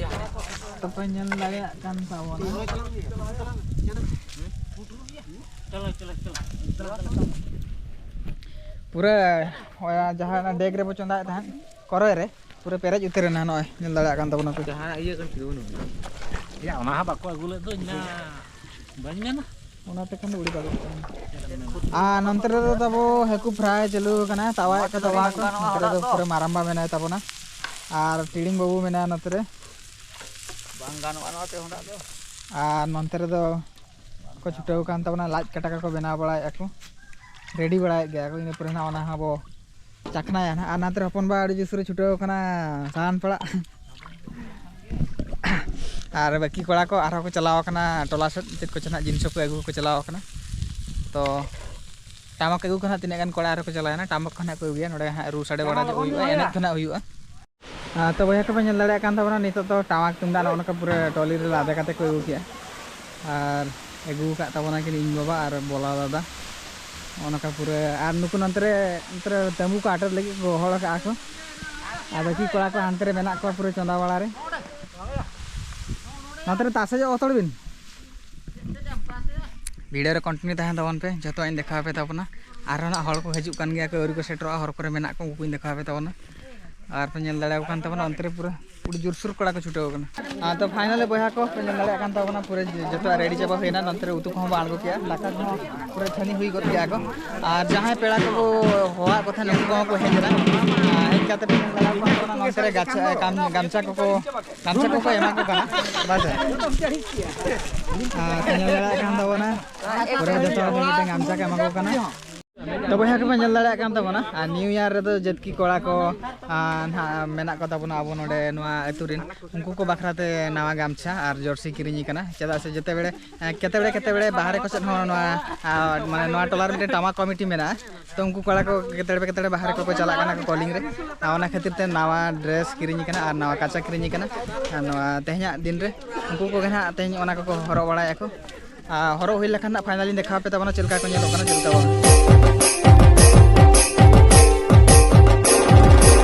ᱛᱚᱯᱮ ᱧᱮᱞ ᱫᱟᱲᱮᱭᱟᱜ ᱠᱟᱱ ᱛᱟᱵᱚᱱᱟ᱾ ᱯᱩᱨᱟᱹ ᱚᱱᱟ ᱡᱟᱦᱟᱸ ᱚᱱᱟ ᱰᱮᱠ ᱨᱮᱵᱚ ᱪᱚᱸᱫᱟᱭᱮᱫ ᱛᱟᱦᱮᱸᱫ, ᱠᱚᱨᱚᱭ ᱨᱮ, ᱯᱩᱨᱟᱹ ᱯᱮᱨᱮᱡ ᱩᱛᱟᱹᱨ ᱮᱱᱟ᱾ ᱱᱚᱜᱼᱚᱭ ᱧᱮᱞ ᱫᱟᱲᱮᱭᱟᱜ ᱠᱟᱱ ᱛᱟᱵᱚᱱᱟ ᱯᱮ᱾ ᱡᱟᱦᱟᱸ ᱤᱭᱟᱹ ᱠᱟᱱ ᱠᱤ ᱵᱟᱹᱱᱩᱜᱼᱟ? ᱭᱟ, ᱚᱱᱟ ᱦᱚᱸ ᱵᱟᱠᱚ ᱟᱹᱜᱩ ᱞᱮᱫ ᱫᱚ, ᱤᱧ ᱢᱟ ᱵᱟᱹᱧ ᱢᱮᱱᱟ᱾ ᱚᱱᱟ ᱛᱮᱠᱷᱟᱱ ᱫᱚ ᱩᱲᱤ ᱵᱟᱹᱲᱤᱡ ᱠᱟᱱᱟ᱾ ᱟᱨ ᱱᱚᱱᱛᱮ ᱨᱮᱫᱚ ᱛᱟᱵᱚ ᱦᱟᱹᱠᱩ ᱯᱷᱨᱟᱭ ᱪᱟᱹᱞᱩ ᱟᱠᱟᱱᱟ, ᱛᱟᱣᱟᱭᱮᱫ ᱠᱚ ᱛᱟᱵᱚᱱᱟ ᱠᱚ᱾ ᱱᱚᱛᱮ ᱨᱮᱫᱚ ᱯᱩᱨᱟᱹ ᱢᱟᱨᱟᱢᱵᱟ ᱢᱮᱱᱟᱭ ᱛᱟᱵᱚᱱᱟ, ᱟᱨ ᱴᱤᱲᱤᱝ ᱵᱟᱹᱵᱩ ᱢᱮᱱᱟᱭᱟ ᱱᱚᱛᱮ ᱨᱮ᱾ ᱵᱟᱝ ᱜᱟᱱᱚᱜᱼᱟ ᱱᱚᱣᱟ ᱛᱮ ᱦᱚᱸᱰᱟᱜ ᱫᱚ᱾ ᱟᱨ ᱱᱚᱱᱛᱮ ᱨᱮᱫᱚ ᱠᱚ ᱪᱷᱩᱴᱟᱹᱣ ᱟᱠᱟᱱ ᱛᱟᱵᱚᱱᱟ, ᱞᱟᱡ ᱠᱟᱴᱟ ᱠᱚᱠᱚ ᱵᱮᱱᱟᱣ ᱵᱟᱲᱟᱭᱮᱫᱼᱟ ᱠᱚ, ᱨᱮᱰᱤ ᱵᱟᱲᱟᱭᱮᱫ ᱜᱮᱭᱟ ᱠᱚ᱾ ᱤᱱᱟᱹ ᱯᱚᱨᱮ ᱱᱟᱦᱟᱜ ᱚᱱᱟ ᱦᱚᱸ ᱵᱚ ᱪᱟᱠᱷᱱᱟᱭᱟ ᱱᱟᱦᱟᱜ᱾ ᱟᱨ ᱱᱚᱛᱮ ᱨᱮ ᱦᱚᱯᱚᱱ ᱵᱟ ᱟᱹᱰᱤ ᱡᱳᱨ ᱥᱳᱨᱮ ᱪᱷᱩᱴᱟᱹᱣ ᱟᱠᱟᱱᱟ ᱥᱟᱦᱟᱱ ᱯᱟᱲᱟᱜ᱾ ᱟᱨ ᱵᱟᱹᱠᱤ ᱠᱚᱲᱟ ᱠᱚ ᱟᱨᱦᱚᱸ ᱠᱚ ᱪᱟᱞᱟᱣ ᱟᱠᱟᱱᱟ ᱴᱚᱞᱟ ᱥᱮᱫ, ᱪᱮᱫ ᱠᱚᱪᱚ ᱱᱟᱦᱟᱜ ᱡᱤᱱᱤᱥ ᱠᱚ ᱟᱹᱜᱩ ᱠᱚ ᱪᱟᱞᱟᱣ ᱟᱠᱟᱱᱟ᱾ ᱛᱚ ᱴᱟᱢᱟᱠ ᱟᱹᱜᱩ ᱠᱚ ᱱᱟᱦᱟᱜ ᱛᱤᱱᱟᱹᱜ ᱜᱟᱱ ᱠᱚᱲᱟ ᱟᱨᱦᱚᱸ ᱠᱚ ᱪᱟᱞᱟᱣ ᱮᱱᱟ, ᱴᱟᱢᱟᱠ ᱠᱚ ᱱᱟᱦᱟᱜ ᱠᱚ ᱟᱹᱜᱩᱭᱟ, ᱱᱚᱰᱮ ᱦᱟᱸᱜ ᱨᱩ ᱥᱟᱰᱮ ᱵᱟᱲᱟ ᱧᱚᱜ ᱦᱩᱭᱩᱜᱼᱟ, ᱮᱱᱮᱡ ᱠᱚ ᱱᱟᱦᱟᱜ ᱦᱩᱭᱩᱜᱼᱟ᱾ ᱟᱨ ᱛᱚ ᱵᱚᱭᱦᱟ ᱠᱚᱯᱮ ᱧᱮᱞ ᱫᱟᱲᱮᱭᱟᱜ ᱠᱟᱱ ᱛᱟᱵᱚᱱᱟ, ᱱᱤᱛᱚᱜ ᱫᱚ ᱴᱟᱢᱟᱠ ᱛᱩᱢᱫᱟᱜ ᱱᱚᱜᱼᱚ ᱱᱚᱝᱠᱟ ᱯᱩᱨᱟᱹ ᱴᱚᱞᱤ ᱨᱮ ᱞᱟᱫᱮ ᱠᱟᱛᱮ ᱠᱚ ᱟᱹᱜᱩ ᱠᱮᱜᱼᱟ᱾ ᱟᱨ ᱟᱹᱜᱩ ᱟᱠᱟᱫ ᱛᱟᱵᱚᱱᱟ ᱠᱤᱱ ᱤᱧ ᱵᱟᱵᱟ ᱟᱨ ᱵᱚᱞᱟ ᱫᱟᱫᱟ᱾ ᱱᱚᱜᱼᱚ ᱱᱚᱝᱠᱟ ᱯᱩᱨᱟᱹ, ᱟᱨ ᱱᱩᱠᱩ ᱱᱚᱱᱛᱮ ᱨᱮ, ᱱᱚᱛᱮ ᱨᱮ ᱛᱟᱹᱢᱵᱩ ᱠᱚ ᱟᱴᱮᱫ ᱞᱟᱹᱜᱤᱫ ᱠᱚ ᱜᱚᱦᱚᱲ ᱟᱠᱟᱫᱼᱟ ᱠᱚ᱾ ᱟᱨ ᱵᱟᱹᱠᱤ ᱠᱚᱲᱟ ᱠᱚ ᱦᱟᱱᱛᱮ ᱨᱮ ᱢᱮᱱᱟᱜ ᱠᱚᱣᱟ ᱯᱩᱨᱟᱹ ᱪᱚᱸᱫᱟ ᱵᱟᱲᱟ ᱨᱮ᱾ ᱱᱚᱛᱮ ᱨᱮ ᱛᱟᱥᱮ ᱧᱚᱜ ᱦᱟᱛᱟᱲ ᱵᱤᱱ᱾ ᱵᱷᱤᱰᱤᱭᱳ ᱨᱮ ᱠᱚᱱᱴᱤᱱᱤᱭᱩ ᱛᱟᱦᱮᱱ ᱛᱟᱵᱚᱱ ᱯᱮ, ᱡᱚᱛᱚᱣᱟᱜ ᱤᱧ ᱫᱮᱠᱷᱟᱣ ᱟᱯᱮ ᱛᱟᱵᱚᱱᱟ᱾ ᱟᱨᱦᱚᱸ ᱱᱟᱜ ᱦᱚᱲ ᱠᱚ ᱦᱤᱡᱩᱜ ᱠᱟᱱ ᱜᱮᱭᱟ ᱠᱚ, ᱟᱹᱣᱨᱤ ᱠᱚ ᱥᱮᱴᱮᱨᱚᱜᱼᱟ, ᱦᱚᱨ ᱠᱚᱨᱮ ᱢᱮᱱᱟᱜ ᱠᱚ, ᱩᱱᱠᱩ ᱠᱚᱧ ᱫᱮᱠᱷᱟᱣ ᱟᱯᱮ ᱛᱟᱵᱚᱱᱟ᱾ ᱟᱨ ᱯᱮ ᱧᱮᱞ ᱫᱟᱲᱮᱭᱟᱠᱚ ᱠᱟᱱ ᱛᱟᱵᱚᱱᱟ, ᱚᱱᱛᱮ ᱨᱮ ᱯᱩᱨᱟᱹ ᱟᱹᱰᱤ ᱡᱳᱨᱥᱳᱨ ᱠᱚᱲᱟ ᱠᱚ ᱪᱷᱩᱴᱟᱹᱣ ᱟᱠᱟᱱᱟ᱾ ᱟᱨ ᱛᱚ finally ᱵᱚᱭᱦᱟ ᱠᱚ ᱯᱮ ᱧᱮᱞ ᱫᱟᱲᱮᱭᱟᱜ ᱠᱟᱱ ᱛᱟᱵᱚᱱᱟ, ᱯᱩᱨᱟᱹ ᱡᱚᱛᱚᱣᱟᱜ ready ᱪᱟᱵᱟ ᱦᱩᱭᱱᱟ᱾ ᱱᱚᱱᱛᱮ ᱨᱮ ᱩᱛᱩ ᱠᱚᱦᱚᱸ ᱵᱚᱱ ᱟᱬᱜᱚ ᱠᱮᱜᱼᱟ, ᱫᱟᱠᱟ ᱠᱚᱦᱚᱸ ᱯᱩᱨᱟᱹ ᱪᱷᱟᱹᱱᱤ ᱦᱩᱭ ᱜᱚᱫ ᱠᱮᱜᱼᱟ ᱠᱚ᱾ ᱟᱨ ᱡᱟᱦᱟᱸᱭ ᱯᱮᱲᱟ ᱠᱚᱠᱚ ᱦᱚᱦᱚᱣᱟᱫ ᱠᱚ ᱛᱟᱦᱮᱸᱫ, ᱩᱱᱠᱩ ᱠᱚᱦᱚᱸ ᱠᱚ ᱦᱮᱡ ᱮᱱᱟ᱾ ᱟᱨ ᱦᱮᱡ ᱠᱟᱛᱮ ᱯᱮ ᱧᱮᱞ ᱫᱟᱲᱮᱭᱟᱜ ᱠᱟᱱ ᱛᱟᱵᱚᱱᱟ, ᱱᱚᱱᱛᱮ ᱨᱮ ᱜᱟᱪᱷᱟ, ᱜᱟᱢ-, ᱜᱟᱢᱪᱷᱟ ᱠᱚᱠᱚ, ᱜᱟᱢᱪᱷᱟ ᱠᱚᱠᱚ ᱮᱢᱟ ᱠᱚ ᱠᱟᱱᱟ᱾ ᱵᱟᱥ᱾ ᱟᱨ ᱯᱮ ᱧᱮᱞ ᱫᱟᱲᱮᱭᱟᱜ ᱠᱟᱱ ᱛᱟᱵᱚᱱᱟ, ᱯᱩᱨᱟᱹ ᱡᱚᱛᱚ ᱦᱚᱲ ᱢᱤᱫᱴᱮᱱ ᱜᱟᱢᱪᱷᱟ ᱠᱚ ᱮᱢᱟ ᱠᱚ ᱠᱟᱱᱟ᱾ ᱛᱚ ᱵᱚᱭᱦᱟ ᱠᱚᱯᱮ ᱧᱮᱞ ᱫᱟᱲᱮᱭᱟᱜ ᱠᱟᱱ ᱛᱟᱵᱚᱱᱟ, ᱟᱨ new year ᱨᱮᱫᱚ ᱡᱟᱹᱛᱠᱤ ᱠᱚᱲᱟ ᱠᱚ, ᱟᱨ, ᱱᱟᱦᱟᱜ ᱢᱮᱱᱟᱜ ᱠᱚ ᱛᱟᱵᱚᱱᱟ ᱟᱵᱚ ᱱᱚᱰᱮ ᱱᱚᱣᱟ ᱟᱹᱛᱩ ᱨᱮᱱ, ᱩᱱᱠᱩ ᱠᱚ ᱵᱟᱠᱷᱨᱟ ᱛᱮ ᱱᱟᱣᱟ ᱜᱟᱢᱪᱷᱟ ᱟᱨ jersey ᱠᱤᱨᱤᱧ ᱠᱟᱱᱟ᱾ ᱪᱮᱫᱟᱜ ᱥᱮ ᱡᱮᱛᱮ ᱵᱮᱲᱮ, ᱮᱸ, ᱠᱮᱛᱮ ᱵᱮᱲᱮ, ᱠᱮᱛᱮ ᱵᱮᱲᱮ ᱵᱟᱦᱨᱮ ᱠᱚ ᱥᱮᱫ ᱦᱚᱸ ᱱᱚᱣᱟ, ᱟᱨ, ᱢᱟᱱᱮ ᱱᱚᱣᱟ ᱴᱚᱞᱟ ᱨᱮ ᱢᱤᱫᱴᱮᱱ ᱴᱟᱢᱟᱠ ᱠᱚᱢᱤᱴᱤ ᱢᱮᱱᱟᱜᱼᱟ᱾ ᱛᱚ ᱩᱱᱠᱩ ᱠᱚᱲᱟ ᱠᱚ ᱠᱮᱛᱮ ᱵᱮᱲᱮ, ᱠᱮᱛᱮ ᱵᱮᱲᱮ ᱵᱟᱦᱨᱮ ᱠᱚᱠᱚ ᱪᱟᱞᱟᱜ ᱠᱟᱱᱟ ᱠᱚ calling ᱨᱮ, ᱟᱨ ᱚᱱᱟ ᱠᱷᱟᱹᱛᱤᱨ ᱛᱮ ᱱᱟᱣᱟ dress ᱠᱤᱨᱤᱧ ᱠᱟᱱᱟ ᱟᱨ ᱱᱟᱣᱟ ᱠᱟᱪᱟ ᱠᱤᱨᱤᱧ ᱠᱟᱱᱟ᱾ ᱟᱨ ᱱᱚᱣᱟ ᱛᱮᱦᱮᱧᱟᱜ ᱫᱤᱱ ᱨᱮ ᱩᱱᱠᱩ ᱠᱚᱜᱮ ᱱᱟᱦᱟᱜ ᱛᱮᱦᱮᱧ ᱚᱱᱟ ᱠᱚᱠᱚ ᱦᱚᱨᱚᱜ ᱵᱟᱲᱟᱭᱟᱠᱚ᱾ ᱟᱨ ᱦᱚᱨᱚᱜ ᱦᱩᱭ ᱞᱮᱠᱷᱟᱱ ᱱᱟᱜ finally ᱫᱮᱠᱷᱟᱣ ᱯᱮ ᱛᱟᱵᱚᱱᱟ ᱪᱮᱫ ᱞᱮᱠᱟ ᱠᱚ ᱧᱮᱞᱚᱜ ᱠᱟᱱᱟ, ᱪᱮᱫ ᱞᱮᱠᱟ ᱵᱟᱝ᱾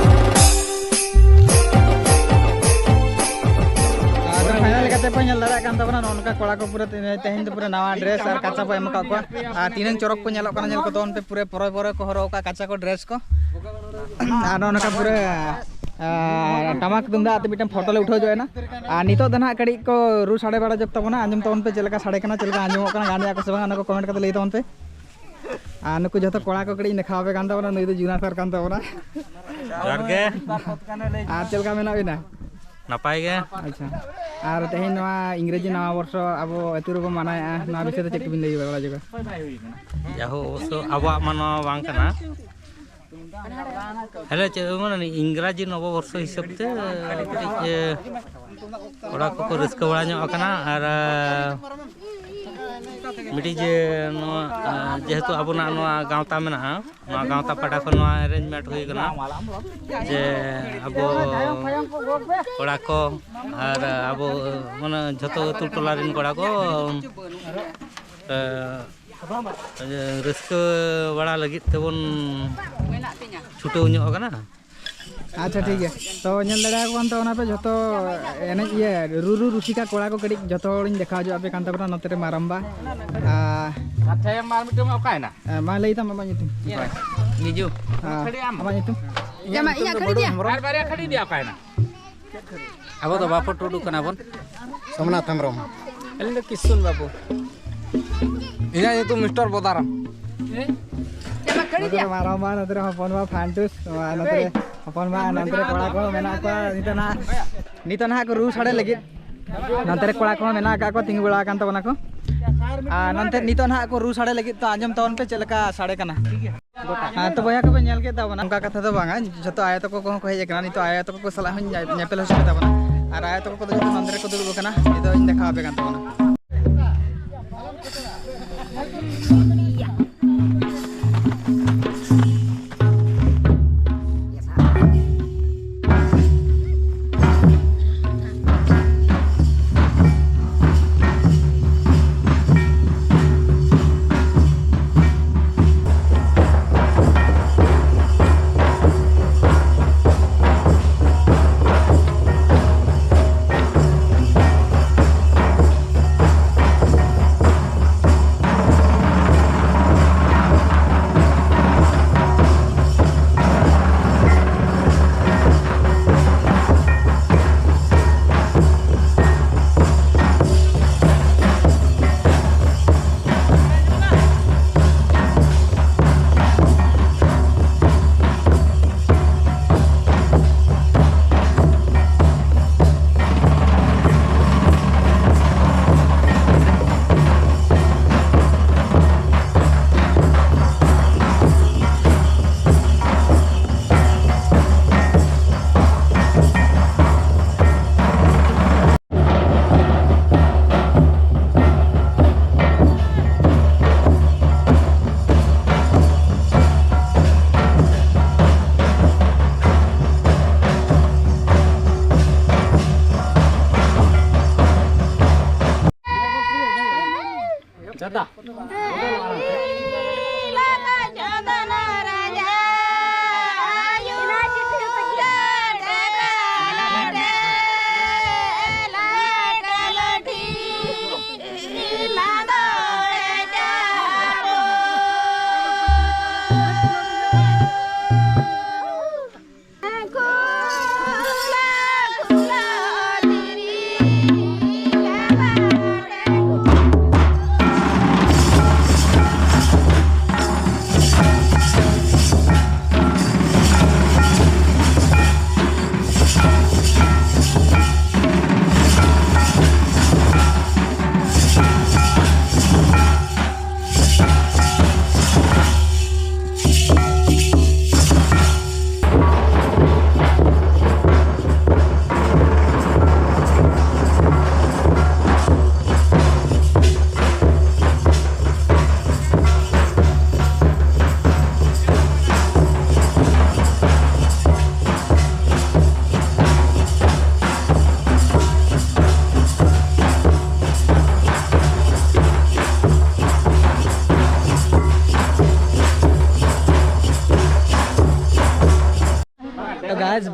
ᱟᱨ finally ᱠᱟᱛᱮ ᱯᱮ ᱧᱮᱞ ᱫᱟᱲᱮᱭᱟᱜ ᱠᱟᱱ ᱛᱟᱵᱚᱱᱟ, ᱱᱚᱜᱼᱚ ᱱᱚᱝᱠᱟ ᱠᱚᱲᱟ ᱠᱚ ᱯᱩᱨᱟᱹ ᱛᱮ-, ᱛᱮᱦᱮᱧ ᱫᱚ ᱯᱩᱨᱟᱹ ᱱᱟᱣᱟ dress ᱟᱨ ᱠᱟᱪᱟ ᱵᱚ ᱮᱢ ᱟᱠᱟᱫ ᱠᱚᱣᱟ᱾ ᱟᱨ ᱛᱤᱱᱟᱹᱝ ᱪᱚᱨᱚᱠ ᱠᱚ ᱧᱮᱞᱚᱜ ᱠᱟᱱᱟ, ᱧᱮᱞ ᱠᱚ ᱛᱟᱵᱚᱱ ᱯᱮ, ᱯᱩᱨᱟᱹ ᱯᱚᱨᱚᱭ ᱯᱚᱨᱚᱭ ᱠᱚ ᱦᱚᱨᱚᱜ ᱟᱠᱟᱫ ᱠᱟᱪᱟ ᱠᱚ dress ᱠᱚ᱾ ᱟᱨ ᱱᱚᱜᱼᱚ ᱱᱚᱝᱠᱟ ᱯᱩᱨᱟᱹ, ᱟᱨ, ᱴᱟᱢᱟᱠ ᱛᱩᱢᱫᱟᱜ ᱟᱛᱮ ᱢᱤᱫᱴᱮᱱ photo ᱞᱮ ᱩᱴᱷᱟᱹᱣ ᱡᱚᱜ ᱮᱱᱟ᱾ ᱟᱨ ᱱᱤᱛᱚᱜ ᱫᱚ ᱱᱟᱦᱟᱜ ᱠᱟᱹᱴᱤᱡ ᱠᱚ ᱨᱩ ᱥᱟᱰᱮ ᱵᱟᱲᱟ ᱡᱚᱜ ᱛᱟᱵᱚᱱᱟ, ᱟᱸᱡᱚᱢ ᱛᱟᱵᱚᱱ ᱯᱮ ᱪᱮᱫ ᱞᱮᱠᱟ ᱥᱟᱰᱮ ᱠᱟᱱᱟ, ᱪᱮᱫ ᱞᱮᱠᱟ ᱟᱸᱡᱚᱢᱚᱜ ᱠᱟᱱᱟ, ᱜᱟᱱᱮᱜᱼᱟ ᱠᱚ ᱥᱮ ᱵᱟᱝ, ᱚᱱᱟ ᱠᱚ comment ᱠᱟᱛᱮ ᱞᱟᱹᱭ ᱛᱟᱵᱚᱱ ᱯᱮ᱾ ᱟᱨ ᱱᱩᱠᱩ ᱡᱷᱚᱛᱚ ᱠᱚᱲᱟ ᱠᱚ ᱠᱟᱹᱴᱤᱡ ᱤᱧ ᱫᱮᱠᱷᱟᱣ ᱟᱯᱮ ᱠᱟᱱ ᱛᱟᱵᱚᱱᱟ, ᱱᱩᱭ ᱫᱚ ᱡᱩᱱᱟᱥᱟᱨ ᱠᱟᱱ ᱛᱟᱵᱚᱱᱟ᱾ ᱡᱚᱦᱟᱨ ᱜᱮ᱾ ᱟᱨ ᱪᱮᱫ ᱞᱮᱠᱟ ᱢᱮᱱᱟᱜ ᱵᱤᱱᱟ? ᱱᱟᱯᱟᱭ ᱜᱮ᱾ ᱟᱪᱪᱷᱟ, ᱟᱨ ᱛᱮᱦᱮᱧ ᱱᱚᱣᱟ ᱤᱝᱨᱮᱡᱤ ᱱᱟᱣᱟ ᱵᱚᱨᱥᱚ ᱟᱵᱚ ᱟᱹᱛᱩ ᱨᱮᱵᱚ ᱢᱟᱱᱟᱣᱮᱫᱼᱟ, ᱱᱚᱣᱟ ᱵᱤᱥᱚᱭ ᱛᱮ ᱪᱮᱫ ᱠᱚᱵᱤᱱ ᱞᱟᱹᱭ ᱵᱟᱲᱟ ᱧᱚᱜᱟ? ᱡᱟᱦᱳ, ᱚᱵᱚᱥᱥᱚ ᱟᱵᱚᱣᱟᱜ ᱢᱟ ᱱᱚᱣᱟ ᱵᱟᱝ ᱠᱟᱱᱟ᱾ ᱦᱮᱞᱳ, ᱪᱮᱫ ᱵᱚᱱ ᱢᱮᱱᱟ, ᱤᱝᱨᱟᱡᱤ ᱱᱚᱵᱚᱵᱚᱨᱥᱚ ᱦᱤᱥᱟᱹᱵ ᱛᱮ ᱠᱟᱹᱴᱤᱡ, ᱮ, ᱠᱚᱲᱟ ᱠᱚᱠᱚ ᱨᱟᱹᱥᱠᱟᱹ ᱵᱟᱲᱟ ᱧᱚᱜ ᱟᱠᱟᱱᱟ᱾ ᱟᱨ, ᱮ, ᱢᱤᱫᱴᱤᱡ ᱡᱮ ᱱᱚᱣᱟ, ᱮ, ᱡᱮᱦᱮᱛᱩ ᱟᱵᱚᱱᱟᱜ ᱱᱚᱣᱟ ᱜᱟᱶᱛᱟ ᱢᱮᱱᱟᱜᱼᱟ, ᱱᱚᱣᱟ ᱜᱟᱶᱛᱟ ᱯᱟᱦᱴᱟ ᱠᱷᱚᱱ ᱱᱚᱣᱟ arrangement ᱦᱩᱭ ᱠᱟᱱᱟ ᱡᱮ ᱟᱵᱚ ᱠᱚᱲᱟ ᱠᱚ ᱟᱨ ᱟᱵᱚ ᱢᱟᱱᱮ ᱡᱷᱚᱛᱚ ᱟᱹᱛᱩ ᱴᱚᱞᱟ ᱨᱮᱱ ᱠᱚᱲᱟ ᱠᱚ, ᱮ, ᱨᱟᱹᱥᱠᱟᱹ ᱵᱟᱲᱟ ᱞᱟᱹᱜᱤᱫ ᱛᱮᱵᱚᱱ ᱪᱷᱩᱴᱟᱹᱣ ᱧᱚᱜ ᱟᱠᱟᱱᱟ᱾ ᱟᱪᱪᱷᱟ, ᱴᱷᱤᱠ ᱜᱮᱭᱟ᱾ ᱛᱚ, ᱧᱮᱞ ᱫᱟᱲᱮᱭᱟᱠᱚ ᱠᱟᱱ ᱛᱟᱵᱚᱱᱟ ᱯᱮ ᱡᱷᱚᱛᱚ ᱮᱱᱮᱡ, ᱤᱭᱟᱹ, ᱨᱩ ᱨᱩ ᱨᱩᱥᱤᱠᱟ ᱠᱚᱲᱟ ᱠᱚ ᱠᱟᱹᱴᱤᱡ ᱡᱷᱚᱛᱚ ᱦᱚᱲᱤᱧ ᱫᱮᱠᱷᱟᱣ ᱦᱚᱪᱚ ᱟᱯᱮ ᱠᱟᱱ ᱛᱟᱵᱚᱱᱟ᱾ ᱱᱚᱛᱮ ᱨᱮ ᱢᱟᱨᱟᱢᱵᱟ, ᱟᱨ, ᱟᱪᱪᱷᱟ, ᱢᱟᱨ ᱢᱤᱫᱴᱟᱝ ᱚᱠᱟᱭᱮᱱᱟ? ᱮ, ᱢᱟ ᱞᱟᱹᱭ ᱛᱟᱢ ᱟᱢᱟᱜ ᱧᱩᱛᱩᱢ᱾ ᱱᱤᱡᱩ᱾ ᱟᱨ ᱟᱢᱟᱜ ᱧᱩᱛᱩᱢ? ᱡᱟᱢᱟ, ᱤᱧᱟᱹᱜ ᱠᱷᱟᱹᱲᱤ ᱫᱮᱭᱟ᱾ ᱟᱨ ᱵᱟᱨᱭᱟ ᱠᱷᱟᱹᱲᱤ ᱫᱮᱭᱟ ᱚᱠᱟᱭᱮᱱᱟ? ᱟᱵᱚ ᱫᱚ ᱵᱟᱯᱚ ᱴᱩᱰᱩ ᱠᱟᱱᱟ ᱵᱚᱱ᱾ ᱥᱳᱢᱱᱟᱛᱷ ᱦᱮᱢᱵᱨᱚᱢ᱾ ᱟᱹᱞᱤᱧ ᱫᱚ ᱠᱤᱥᱩᱱ ᱵᱟᱹᱵᱩ᱾ ᱤᱧᱟᱹᱜ ᱧᱩᱛᱩᱢ ᱢᱤᱥᱴᱟᱨ ᱵᱚᱫᱟᱨᱟᱢ᱾ ᱡᱟᱢᱟ, ᱠᱷᱟᱹᱲᱤ ᱱᱚᱛᱮ ᱫᱮᱭᱟ᱾ ᱨᱮ ᱢᱟᱨᱟᱝ ᱵᱟ, ᱱᱚᱛᱮ ᱨᱮ ᱦᱚᱯᱚᱱ ᱵᱟ ᱯᱷᱟᱱᱴᱩᱥ, ᱱᱚᱣᱟ ᱱᱚᱛᱮ ᱨᱮ ᱦᱚᱯᱚᱱ ᱵᱟ, ᱱᱚᱛᱮ ᱨᱮ ᱠᱚᱲᱟ ᱠᱚ ᱢᱮᱱᱟᱜ ᱠᱚᱣᱟ᱾ ᱱᱤᱛᱚᱜ ᱱᱟᱦᱟᱜ, ᱱᱤᱛᱚᱜ ᱱᱟᱦᱟᱜ ᱠᱚ ᱨᱩ ᱥᱟᱰᱮ ᱞᱟᱹᱜᱤᱫ᱾ ᱱᱚᱛᱮ ᱨᱮ ᱠᱚᱲᱟ ᱠᱚᱦᱚᱸ ᱢᱮᱱᱟᱜ ᱟᱠᱟᱫ ᱠᱚᱣᱟ, ᱛᱤᱸᱜᱩ ᱵᱟᱲᱟ ᱟᱠᱟᱱ ᱛᱟᱵᱚᱱᱟ ᱠᱚ᱾ ᱟᱨ ᱱᱚᱱᱛᱮ ᱱᱤᱛᱚᱜ ᱱᱟᱦᱟᱜ ᱠᱚ ᱨᱩ ᱥᱟᱰᱮ ᱞᱟᱹᱜᱤᱫ, ᱛᱚ ᱟᱸᱡᱚᱢ ᱛᱟᱵᱚᱱ ᱯᱮ ᱪᱮᱫ ᱞᱮᱠᱟ ᱥᱟᱰᱮ ᱠᱟᱱᱟ᱾ ᱦᱮᱸ, ᱛᱚ ᱵᱚᱭᱦᱟ ᱠᱚᱯᱮ ᱧᱮᱞ ᱠᱮᱫ ᱛᱟᱵᱚᱱᱟ, ᱚᱱᱠᱟ ᱠᱟᱛᱷᱟ ᱫᱚ ᱵᱟᱝᱟ, ᱡᱷᱚᱛᱚ ᱟᱭᱳ ᱛᱟᱠᱚ ᱠᱚᱦᱚᱸ ᱠᱚ ᱦᱮᱡ ᱟᱠᱟᱱᱟ᱾ ᱱᱤᱛᱚᱜ ᱟᱭᱳ ᱛᱟᱠᱚ ᱠᱚ ᱥᱟᱞᱟᱜ ᱦᱚᱸᱧ ᱧᱮ-, ᱧᱮᱯᱮᱞ ᱦᱚᱪᱚ ᱠᱮᱫ ᱛᱟᱵᱚᱱᱟ᱾ ᱟᱨ ᱟᱭᱳ ᱛᱟᱠᱚ ᱠᱚᱫᱚ ᱡᱷᱚᱛᱚ ᱱᱚᱱᱛᱮ ᱨᱮᱠᱚ ᱫᱩᱲᱩᱵ ᱟᱠᱟᱱᱟ, ᱱᱤᱛᱚᱜ ᱤᱧ ᱫᱮᱠᱷᱟᱣ ᱟᱯᱮ ᱠᱟᱱ ᱛᱟᱵᱚᱱᱟ᱾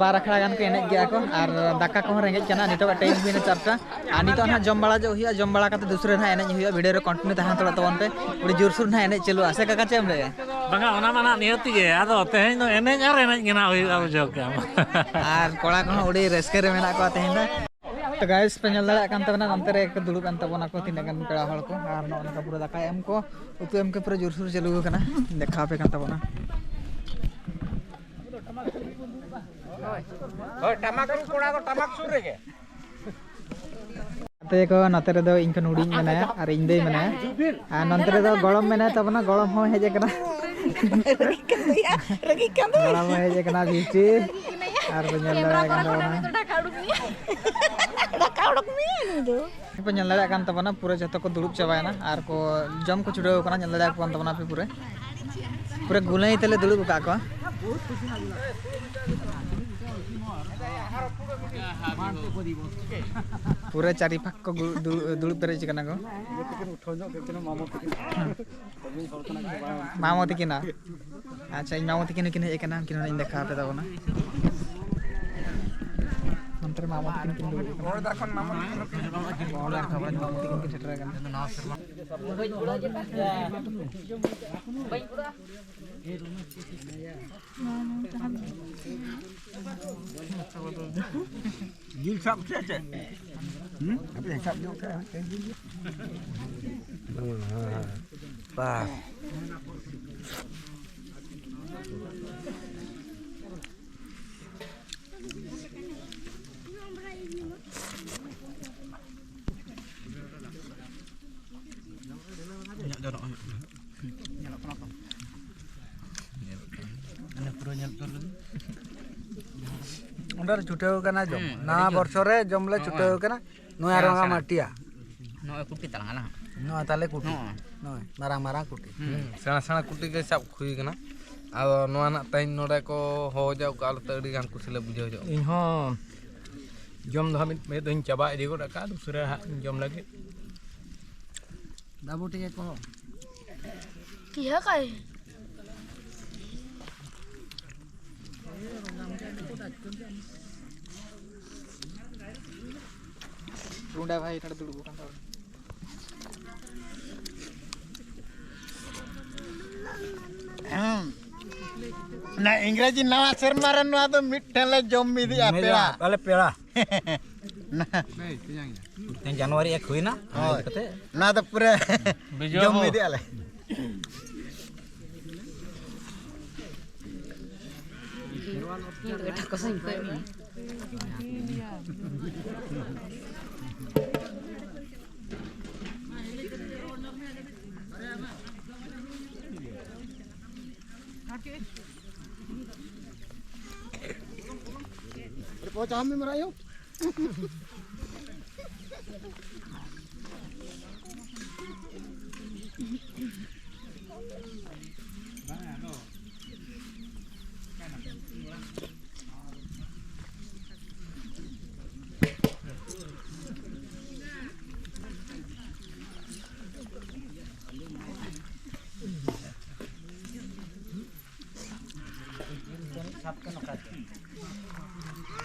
ᱵᱟᱨ ᱟᱠᱷᱲᱟ ᱜᱟᱱ ᱠᱚ ᱮᱱᱮᱡ ᱜᱮᱭᱟ ᱠᱚ ᱟᱨ ᱫᱟᱠᱟ ᱠᱚᱦᱚᱸ ᱨᱮᱸᱜᱮᱡ ᱠᱟᱱᱟ᱾ ᱱᱤᱛᱚᱜ ᱴᱟᱭᱤᱢ ᱦᱩᱭᱱᱟ ᱪᱟᱨᱴᱟ᱾ ᱟᱨ ᱱᱤᱛᱚᱜ ᱱᱟᱦᱟᱜ ᱡᱚᱢ ᱵᱟᱲᱟ ᱡᱚᱜ ᱦᱩᱭᱩᱜᱼᱟ, ᱡᱚᱢ ᱵᱟᱲᱟ ᱠᱟᱛᱮ ᱫᱩᱥᱨᱟᱹ ᱱᱟᱦᱟᱜ ᱮᱱᱮᱡ ᱦᱩᱭᱩᱜᱼᱟ᱾ ᱵᱷᱤᱰᱤᱭᱳ ᱨᱮ ᱠᱚᱱᱴᱤᱱᱤᱭᱩ ᱛᱟᱦᱮᱸ ᱦᱟᱛᱟᱲᱚᱜ ᱛᱟᱵᱚᱱ ᱯᱮ᱾ ᱟᱹᱰᱤ ᱡᱳᱨᱥᱳᱨ ᱱᱟᱦᱟᱜ ᱮᱱᱮᱡ ᱪᱟᱹᱞᱩᱜᱼᱟ᱾ ᱥᱮ ᱠᱟᱠᱟ, ᱪᱮᱫ ᱮᱢ ᱞᱟᱹᱭᱟ? ᱵᱟᱝᱟ, ᱚᱱᱟ ᱢᱟ ᱱᱟᱦᱟᱜ ᱱᱤᱦᱟᱹᱛᱤ ᱜᱮ᱾ ᱟᱫᱚ ᱛᱮᱦᱮᱧ ᱫᱚ ᱮᱱᱮᱡ ᱟᱨ ᱮᱱᱮᱡ ᱜᱮ ᱱᱟᱦᱟᱜ ᱦᱩᱭᱩᱜᱼᱟ, ᱵᱩᱡᱷᱟᱹᱣ ᱠᱮᱜᱼᱟᱢ᱾ ᱟᱨ ᱠᱚᱲᱟ ᱠᱚᱦᱚᱸ ᱟᱹᱰᱤ ᱨᱟᱹᱥᱠᱟᱹ ᱨᱮ ᱢᱮᱱᱟᱜ ᱠᱚᱣᱟ ᱛᱮᱦᱮᱧ ᱫᱚ᱾ ᱛᱚ ᱜᱟᱭᱥ, ᱯᱮ ᱧᱮᱞ ᱫᱟᱲᱮᱭᱟᱜ ᱠᱟᱱ ᱛᱟᱵᱚᱱᱟ, ᱱᱚᱱᱛᱮ ᱨᱮ ᱫᱩᱲᱩᱵ ᱮᱱ ᱛᱟᱵᱚᱱᱟ ᱠᱚ ᱛᱤᱱᱟᱹᱜ ᱜᱟᱱ ᱯᱮᱲᱟ ᱦᱚᱲ ᱠᱚ, ᱟᱨ ᱱᱚᱜᱼᱚ ᱱᱚᱝᱠᱟ ᱯᱩᱨᱟᱹ ᱫᱟᱠᱟ ᱮᱢ ᱠᱚ, ᱩᱛᱩ ᱮᱢ ᱠᱚ ᱯᱩᱨᱟᱹ ᱡᱳᱨᱥᱳᱨ ᱪᱟᱹᱞᱩ ᱟᱠᱟᱱᱟ᱾ ᱫᱮᱠᱷᱟᱣ ᱟᱯᱮ ᱠᱟᱱ ᱛᱟᱵᱚᱱᱟ᱾ ᱦᱳᱭ, ᱴᱟᱢᱟᱠ ᱨᱩ ᱠᱚᱲᱟ ᱫᱚ ᱴᱟᱢᱟᱠ ᱥᱩᱨ ᱨᱮᱜᱮ᱾ ᱜᱟᱛᱮ ᱠᱚ, ᱱᱚᱛᱮ ᱨᱮᱫᱚ ᱤᱧ ᱠᱷᱚᱱ ᱦᱩᱰᱤᱧ ᱢᱮᱱᱟᱭᱟ ᱟᱨ ᱤᱧ ᱫᱟᱹᱭ ᱢᱮᱱᱟᱭᱟ, ᱟᱨ ᱱᱚᱱᱛᱮ ᱨᱮᱫᱚ ᱜᱚᱲᱚᱢ ᱢᱮᱱᱟᱭ ᱛᱟᱵᱚᱱᱟ, ᱜᱚᱲᱚᱢ ᱦᱚᱸ ᱦᱮᱡ ᱟᱠᱟᱱᱟ᱾ ᱨᱟᱹᱜᱤ ᱠᱟᱱ ᱫᱚᱭᱟ, ᱨᱟᱹᱜᱤ ᱠᱟᱱ ᱫᱚᱭᱟ᱾ ᱜᱚᱲᱚᱢ ᱦᱚᱸ ᱦᱮᱡ ᱟᱠᱟᱱᱟ ᱵᱤᱥᱴᱤ, ᱟᱨ ᱵᱚᱱ ᱧᱮᱞ ᱫᱟᱲᱮᱭᱟᱭ ᱠᱟᱱ ᱛᱟᱵᱚᱱᱟ᱾ ᱰᱷᱟᱠᱟ ᱩᱰᱩᱠ ᱢᱮᱭᱟ, ᱰᱷᱟᱠᱟ ᱩᱰᱩᱠ ᱢᱮᱭᱟ ᱱᱩᱭ ᱫᱚ᱾ ᱯᱮ ᱧᱮᱞ ᱫᱟᱲᱮᱭᱟᱜ ᱠᱟᱱ ᱛᱟᱵᱚᱱᱟ, ᱯᱩᱨᱟᱹ ᱡᱷᱚᱛᱚ ᱠᱚ ᱫᱩᱲᱩᱵ ᱪᱟᱵᱟᱭᱮᱱᱟ ᱟᱨ ᱠᱚ ᱡᱚᱢ ᱠᱚ ᱪᱷᱩᱴᱟᱹᱣ ᱟᱠᱟᱱᱟ᱾ ᱧᱮᱞ ᱫᱟᱲᱮᱭᱟᱜ ᱠᱟᱱ ᱛᱟᱵᱚᱱᱟ ᱯᱮ, ᱯᱩᱨᱟᱹ, ᱯᱩᱨᱟᱹ ᱜᱩᱱᱟᱹᱭ ᱛᱮᱞᱮ ᱫᱩᱲᱩᱵ ᱟᱠᱟᱫ ᱠᱚᱣᱟ᱾ ᱯᱩᱨᱟᱹ ᱪᱟᱨᱤ ᱯᱷᱟᱸᱠ ᱠᱚ ᱜᱩ-, ᱫᱩ-, ᱫᱩᱲᱩᱵ ᱯᱮᱨᱮᱡ ᱟᱠᱟᱱᱟ ᱠᱚ᱾ ᱢᱟᱢᱚ ᱛᱤᱠᱤᱱᱟ᱾ ᱟᱪᱪᱷᱟ, ᱤᱧ ᱢᱟᱢᱚ ᱛᱤᱠᱤᱱ ᱦᱚᱸᱠᱤᱱ ᱦᱮᱡ ᱟᱠᱟᱱᱟ, ᱩᱱᱠᱤᱱ ᱦᱚᱸ ᱤᱧ ᱫᱮᱠᱷᱟᱣ ᱟᱯᱮ ᱛᱟᱵᱚᱱᱟ᱾ ᱱᱚᱱᱛᱮ ᱨᱮ ᱢᱟᱢᱚ ᱛᱤᱠᱤᱱ ᱠᱤᱱ ᱫᱩᱲᱩᱵ ᱟᱠᱟᱱᱟ᱾ ᱢᱟᱢᱚ ᱛᱤᱠᱤᱱ ᱠᱤᱱ ᱥᱮᱴᱮᱨ ᱟᱠᱟᱱᱟ᱾ ᱡᱤᱞ ᱥᱟᱵ ᱥᱮ ᱪᱮᱫ? ᱦᱩᱸ? ᱦᱟᱯᱮ ᱥᱟᱵ ᱧᱚᱜ ᱠᱟᱜᱼᱟ ᱢᱤᱫᱴᱮᱱ ᱡᱤᱞ᱾ ᱵᱟᱥ᱾ ᱤᱧᱟᱹᱜ ᱫᱚ ᱱᱚᱜᱼᱚᱭ ᱧᱮᱞᱚᱜ ᱠᱟᱱᱟ ᱛᱚ? ᱧᱮᱞᱚᱜ ᱠᱟᱱᱟ᱾ ᱢᱟᱱᱮ ᱯᱩᱨᱟᱹ ᱧᱮᱞ ᱩᱛᱟᱹᱨ ᱞᱮᱫᱟ᱾ ᱚᱸᱰᱮ ᱞᱮ ᱪᱷᱩᱴᱟᱹᱣ ᱠᱟᱱᱟ ᱡᱚᱢ᱾ ᱦᱩᱸ, ᱱᱟᱣᱟ ᱟᱹᱰᱤ ᱡᱳᱨ᱾ ᱵᱚᱨᱥᱚ ᱨᱮ ᱡᱚᱢ ᱞᱮ ᱱᱚᱜᱼᱚᱭ᱾ ᱪᱷᱩᱴᱟᱹᱣ ᱠᱟᱱᱟ᱾ ᱱᱚᱣᱟ ᱥᱮᱬᱟ, ᱨᱚᱝᱟ ᱥᱮᱬᱟ᱾ ᱢᱟᱹᱴᱤᱭᱟ᱾ ᱱᱚᱜᱼᱚᱭ ᱠᱩᱴᱤ ᱛᱟᱞᱟᱝ ᱟᱞᱟᱝ᱾ ᱱᱚᱣᱟ ᱛᱟᱞᱮ ᱠᱩᱴᱤ᱾ ᱱᱚᱜᱼᱚᱭ᱾ ᱱᱚᱜᱼᱚᱭ, ᱢᱟᱨᱟᱝ ᱢᱟᱨᱟᱝ ᱠᱩᱴᱤ᱾ ᱦᱩᱸ᱾ ᱥᱮᱬᱟ ᱥᱮᱬᱟ ᱠᱩᱴᱤ ᱜᱮ ᱥᱟᱵ ᱦᱩᱭ ᱠᱟᱱᱟ᱾ ᱟᱫᱚ ᱱᱚᱣᱟ ᱱᱟᱜ ᱛᱮᱦᱮᱧ ᱱᱚᱰᱮ ᱠᱚ ᱦᱚᱦᱚ ᱡᱟᱣ ᱠᱟᱜᱼᱟ, ᱟᱞᱮ ᱛᱮ ᱟᱹᱰᱤ ᱜᱟᱱ ᱠᱩᱥᱤ ᱞᱮ ᱵᱩᱡᱷᱟᱹᱣ ᱧᱚᱜ᱾ ᱤᱧ ᱦᱚᱸ ᱡᱚᱢ ᱫᱚ ᱦᱟᱸᱜ ᱢᱤᱫ, ᱢᱤᱫ ᱫᱷᱟᱣ ᱤᱧ ᱪᱟᱵᱟ ᱤᱫᱤ ᱜᱚᱫ ᱟᱠᱟᱫᱼᱟ, ᱫᱩᱥᱨᱟᱹ ᱦᱟᱸᱜ ᱤᱧ ᱡᱚᱢ ᱞᱟᱹᱜᱤᱫ᱾ ᱵᱟᱹᱵᱩ ᱴᱷᱮᱱ ᱜᱮ ᱠᱚ᱾ ᱠᱤᱦᱟᱹ ᱠᱟᱭ? ᱨᱩᱸᱰᱟ ᱵᱷᱟᱭ ᱱᱚᱰᱮ ᱫᱩᱲᱩᱵ ᱟᱠᱟᱱ ᱛᱟᱵᱚᱱᱟ᱾ ᱦᱮᱸ᱾ ᱚᱱᱟ ᱤᱝᱨᱮᱡᱤ ᱱᱟᱣᱟ ᱥᱮᱨᱢᱟ ᱨᱮ ᱱᱚᱣᱟ ᱫᱚ ᱢᱤᱫ ᱴᱷᱮᱱ ᱞᱮ ᱡᱚᱢ ᱢᱤᱫᱮᱜᱼᱟ, ᱢᱤᱫ ᱯᱮᱲᱟ᱾ ᱟᱞᱮ ᱯᱮᱲᱟ᱾ ᱱᱟ-, ᱛᱮᱦᱮᱧ ᱡᱟᱱᱩᱣᱟᱨᱤ ᱮᱠ ᱦᱩᱭᱱᱟ, ᱚᱱᱟ ᱦᱳᱭ᱾ ᱤᱫᱤ ᱠᱟᱛᱮ ᱱᱚᱣᱟ ᱫᱚ ᱯᱩᱨᱟᱹ ᱵᱤᱡᱚᱭ ᱡᱚᱢ ᱵᱟᱹᱵᱩ᱾ ᱢᱤᱫᱮᱜᱼᱟ ᱞᱮ᱾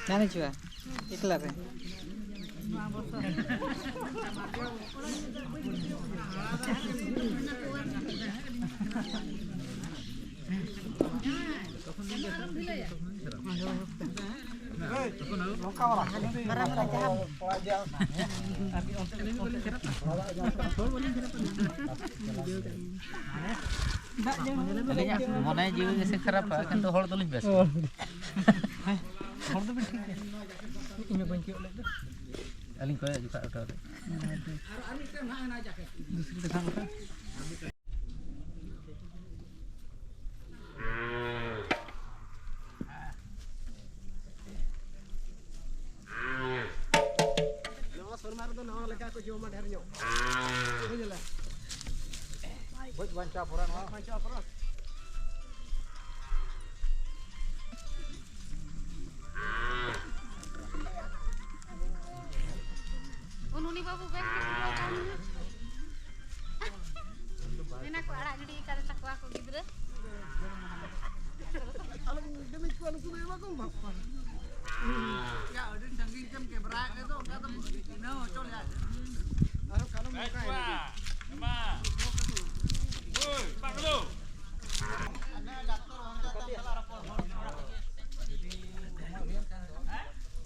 ᱧᱟᱢ ᱦᱤᱡᱩᱜᱼᱟ ᱮᱠᱞᱟ ᱨᱮ᱾ ᱟᱹᱞᱤᱧᱟᱜ ᱢᱚᱱᱮ ᱡᱤᱣᱤ ᱜᱮᱥᱮ ᱠᱷᱟᱨᱟᱯᱟ, ᱠᱤᱱᱛᱩ ᱦᱚᱲ ᱫᱚᱞᱤᱧ ᱵᱮᱥ ᱠᱚᱣᱟ᱾ ᱦᱚᱲ ᱫᱚᱵᱤᱱ ᱴᱷᱤᱠ ᱜᱮᱭᱟ᱾ ᱤᱧ ᱦᱚᱸ ᱵᱟᱹᱧ ᱠᱚᱭᱚᱜ ᱞᱮᱫ ᱫᱚ᱾ ᱟᱹᱞᱤᱧ ᱠᱚᱭᱚᱜ ᱡᱚᱠᱷᱟᱜ ᱩᱴᱷᱟᱹᱣ ᱨᱮ᱾ ᱫᱩᱥᱨᱤ ᱫᱮᱠᱷᱟᱣ ᱞᱮᱠᱟ᱾ ᱱᱟᱣᱟ ᱥᱮᱨᱢᱟ ᱨᱮᱫᱚ ᱱᱟᱣᱟ ᱞᱮᱠᱟ ᱠᱚ ᱡᱚᱢᱟ ᱰᱷᱮᱨ ᱧᱚᱜ᱾ ᱵᱩᱡᱷᱟᱹᱣ? ᱵᱷᱚᱡᱽ ᱵᱟᱧᱪᱟᱣ ᱯᱚᱨᱮ ᱱᱚᱣᱟ᱾ ᱵᱟᱧᱪᱟᱣ ᱯᱚᱨᱮ᱾ ᱩᱱ ᱩᱱᱤ ᱵᱟᱹᱵᱩ ᱵᱮᱥ ᱜᱮ ᱵᱩᱡᱷᱟᱹᱣ ᱠᱟᱱ ᱜᱮᱭᱟ᱾ ᱢᱮᱱᱟ ᱠᱚ ᱟᱲᱟᱜ ᱜᱤᱰᱤ ᱟᱠᱟᱫ ᱛᱟᱠᱚᱣᱟ ᱠᱚ ᱜᱤᱫᱽᱨᱟᱹ᱾ ᱟᱞᱚᱢ ᱰᱮᱢᱮᱡᱽ ᱠᱚᱣᱟ, ᱱᱩᱠᱩ ᱫᱚ ᱮᱢᱟ ᱠᱚᱢ ᱵᱟᱯ᱾ ᱭᱟ, ᱟᱹᱰᱤ ᱥᱟᱺᱜᱤᱧ ᱛᱮᱢ ᱠᱮᱢᱨᱟᱭᱮᱫ ᱨᱮᱫᱚ ᱚᱱᱠᱟ ᱫᱚ ᱪᱤᱱᱦᱟᱹᱣ ᱦᱚᱪᱚ ᱞᱮᱭᱟ᱾ ᱟᱨᱦᱚᱸ ᱠᱟᱞᱚᱢ ᱱᱚᱝᱠᱟᱭᱮᱱᱟ᱾ ᱢᱟ᱾ ᱳᱭ, ᱯᱟᱜᱽᱞᱳ᱾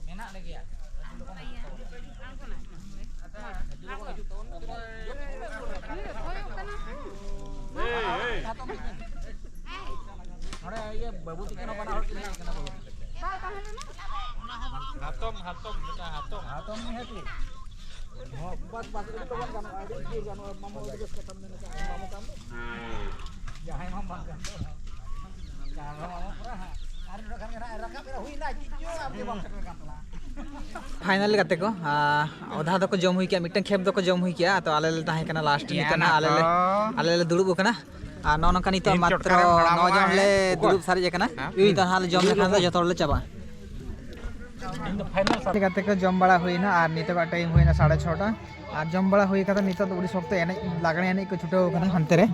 ᱢᱮᱱᱟᱜ ᱞᱮᱜᱮᱭᱟ᱾ ᱱᱚᱰᱮ ᱤᱭᱟᱹ ᱵᱟᱹᱵᱩ ᱛᱤᱠᱤᱱ ᱦᱚᱸ ᱵᱟᱱᱟ ᱦᱚᱲ ᱠᱤᱱ ᱦᱮᱡ ᱠᱟᱱᱟ ᱵᱟᱹᱵᱩ᱾ ᱦᱟᱛᱚᱢ, ᱦᱟᱛᱚᱢ, ᱢᱤᱫᱴᱟᱝ ᱦᱟᱛᱚᱢ᱾ ᱦᱟᱛᱚᱢ ᱱᱤᱦᱟᱹᱛᱤ᱾ ᱦᱚᱸ, ᱵᱟᱥ, ᱵᱟᱥ ᱨᱮᱜᱮ ᱞᱚᱜᱚᱱ ᱜᱟᱱᱚᱜᱼᱟ, ᱟᱹᱰᱤ ᱡᱳᱨ ᱜᱟᱱᱚᱜᱼᱟ, ᱢᱟᱢᱚ ᱟᱹᱰᱤ ᱵᱮᱥ ᱠᱟᱛᱷᱟᱢ ᱢᱮᱱ ᱠᱟᱜᱼᱟ, ᱢᱟᱢᱚ ᱠᱟᱱ ᱫᱚ᱾ ᱡᱟᱦᱟᱸᱭ ᱢᱟᱢᱚ ᱵᱟᱝ ᱠᱟᱱ ᱫᱚ᱾ ᱡᱟᱦᱟᱸᱭ ᱢᱟᱢᱚ ᱠᱟᱱᱟ, ᱟᱨ ᱱᱚᱰᱮ ᱠᱷᱟᱱ ᱜᱮ ᱱᱟᱜ ᱨᱟᱠᱟᱵ ᱮᱱᱟ, ᱦᱩᱭᱱᱟ, ᱪᱮᱫ ᱪᱚ ᱟᱢ ᱜᱮ ᱵᱟᱢ ᱥᱮᱴᱮᱨ ᱠᱟᱱ ᱛᱟᱞᱟᱝ᱾ ᱯᱷᱟᱭᱱᱟᱞ ᱜᱟᱛᱮ ᱠᱚ, ᱟᱨ ᱚᱫᱷᱟ ᱫᱚᱠᱚ ᱡᱚᱢ ᱦᱩᱭ ᱠᱮᱜᱼᱟ, ᱢᱤᱫᱴᱟᱝ ᱠᱷᱮᱯ ᱫᱚᱠᱚ ᱡᱚᱢ ᱦᱩᱭ ᱠᱮᱜᱼᱟ, ᱛᱚ ᱟᱞᱮ ᱞᱮ ᱛᱟᱦᱮᱸ ᱠᱟᱱᱟ ᱞᱟᱥᱴ ᱱᱤᱛᱚᱜ ᱱᱟᱦᱟᱜ ᱟᱞᱮ ᱞᱮ, ᱟᱞᱮ ᱞᱮ ᱫᱩᱲᱩᱵ ᱟᱠᱟᱱᱟ᱾ ᱟᱨ ᱱᱚᱜᱼᱚ ᱱᱚᱝᱠᱟ ᱱᱤᱛᱚᱜ ᱢᱟᱛᱨᱚ ᱱᱚ ᱡᱚᱱ ᱞᱮ ᱫᱩᱲᱩᱵ ᱥᱟᱨᱮᱡ ᱟᱠᱟᱱᱟ᱾ ᱦᱮᱸ? ᱱᱤᱛᱚᱜ ᱱᱟᱦᱟᱜ ᱞᱮ ᱡᱚᱢ ᱞᱮᱠᱷᱟᱱ ᱫᱚ ᱡᱚᱛᱚ ᱦᱚᱲ ᱞᱮ ᱪᱟᱵᱟᱜᱼᱟ᱾ ᱜᱟᱛᱮ ᱠᱚ ᱡᱚᱢ ᱵᱟᱲᱟ ᱦᱩᱭᱱᱟ ᱟᱨ ᱱᱤᱛᱚᱜᱟᱜ ᱴᱟᱭᱤᱢ ᱦᱩᱭᱱᱟ ᱥᱟᱲᱮ ᱪᱷᱚᱴᱟ᱾ ᱟᱨ ᱡᱚᱢ ᱵᱟᱲᱟ ᱦᱩᱭ ᱠᱟᱛᱮ ᱱᱤᱛᱚᱜ ᱫᱚ ᱟᱹᱰᱤ ᱥᱚᱠᱛᱚ ᱮᱱᱮᱡ, ᱞᱟᱜᱽᱬᱮ ᱮᱱᱮᱡ ᱠᱚ ᱪᱷᱩᱴᱟᱹᱣ ᱠᱟᱱᱟ ᱦᱟᱱᱛᱮ ᱨᱮ᱾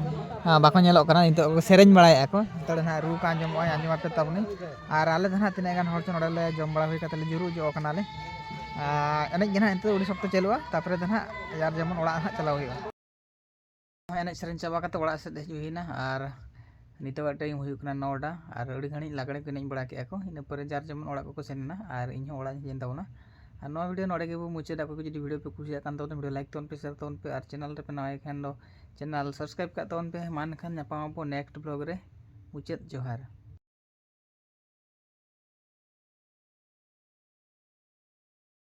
ᱟᱨ ᱵᱟᱠᱚ ᱧᱮᱞᱚᱜ ᱠᱟᱱᱟ, ᱱᱤᱛᱚᱜ ᱠᱚ ᱥᱮᱨᱮᱧ ᱵᱟᱲᱟᱭᱮᱫᱼᱟ ᱠᱚ᱾ ᱱᱤᱛᱚᱜ ᱫᱚ ᱱᱟᱦᱟᱜ ᱨᱩ ᱠᱚ ᱟᱸᱡᱚᱢᱚᱜᱼᱟ, ᱟᱸᱡᱚᱢ ᱟᱯᱮ ᱛᱟᱵᱚᱱᱤ᱾ ᱟᱨ ᱟᱞᱮ ᱫᱚ ᱱᱟᱦᱟᱜ ᱛᱤᱱᱟᱹᱜ ᱜᱟᱱ ᱦᱚᱲ ᱪᱚ ᱱᱚᱰᱮ ᱞᱮ ᱡᱚᱢ ᱵᱟᱲᱟ ᱦᱩᱭ ᱠᱟᱛᱮ ᱞᱮ ᱡᱩᱨᱩᱜ ᱧᱚᱜ ᱠᱟᱱᱟᱞᱮ᱾ ᱟᱨ ᱮᱱᱮᱡ ᱜᱮ ᱱᱟᱦᱟᱜ ᱱᱤᱛᱚᱜ ᱟᱹᱰᱤ ᱥᱚᱠᱛᱚ ᱪᱟᱹᱞᱩᱜᱼᱟ, ᱛᱟᱨᱯᱚᱨᱮ ᱫᱚ ᱱᱟᱦᱟᱜ ᱡᱟᱨ ᱡᱮᱢᱚᱱ ᱚᱲᱟᱜ ᱱᱟᱦᱟᱜ ᱪᱟᱞᱟᱣ ᱦᱩᱭᱩᱜᱼᱟ᱾ ᱮᱱᱮᱡ ᱥᱮᱨᱮᱧ ᱪᱟᱵᱟ ᱠᱟᱛᱮ ᱚᱲᱟᱜ ᱥᱮᱫ ᱦᱤᱡᱩᱜ ᱦᱩᱭᱱᱟ ᱟᱨ ᱱᱤᱛᱚᱜᱟᱜ ᱴᱟᱭᱤᱢ ᱦᱩᱭᱩᱜ ᱠᱟᱱᱟ ᱱᱚᱴᱟ᱾ ᱟᱨ ᱟᱹᱰᱤ ᱜᱷᱟᱹᱲᱤᱡ ᱞᱟᱜᱽᱬᱮ ᱠᱚ ᱮᱱᱮᱡ ᱵᱟᱲᱟ ᱠᱮᱜᱼᱟ ᱠᱚ, ᱤᱱᱟᱹ ᱯᱚᱨᱮ ᱡᱟᱨ ᱡᱮᱢᱚᱱ ᱚᱲᱟᱜ ᱠᱚᱠᱚ ᱥᱮᱱ ᱮᱱᱟ ᱟᱨ ᱤᱧ ᱦᱚᱸ ᱚᱲᱟᱜ ᱤᱧ ᱦᱮᱡ ᱮᱱ ᱛᱟᱵᱚᱱᱟ᱾ ᱟᱨ ᱱᱚᱣᱟ ᱵᱷᱤᱰᱤᱭᱳ ᱱᱚᱰᱮ ᱜᱮᱵᱚ ᱢᱩᱪᱟᱹᱫᱟ᱾ ᱚᱠᱚᱭ ᱠᱚ ᱡᱩᱫᱤ ᱵᱷᱤᱰᱤᱭᱳ ᱞᱟᱭᱤᱠ ᱛᱟᱵᱚᱱ ᱯᱮ, ᱥᱮᱭᱟᱨ ᱛᱟᱵᱚᱱ ᱯᱮ ᱟᱨ ᱪᱮᱱᱮᱞ ᱨᱮᱯᱮ ᱱᱟᱣᱟ ᱜᱮ ᱠᱷᱟᱱ ᱫᱚ ᱪᱮᱱᱮᱞ ᱥᱟᱵᱥᱠᱨᱟᱭᱤᱵᱽ ᱠᱟᱜ ᱛᱟᱵᱚᱱ ᱯᱮ᱾ ᱢᱟ ᱮᱱᱠᱷᱟᱱ ᱧᱟᱯᱟᱢ ᱟᱵᱚ ᱱᱮᱠᱥᱴ ᱵᱞᱚᱜ ᱨᱮ᱾ ᱢᱩᱪᱟᱹᱫ ᱡᱚᱦᱟᱨ᱾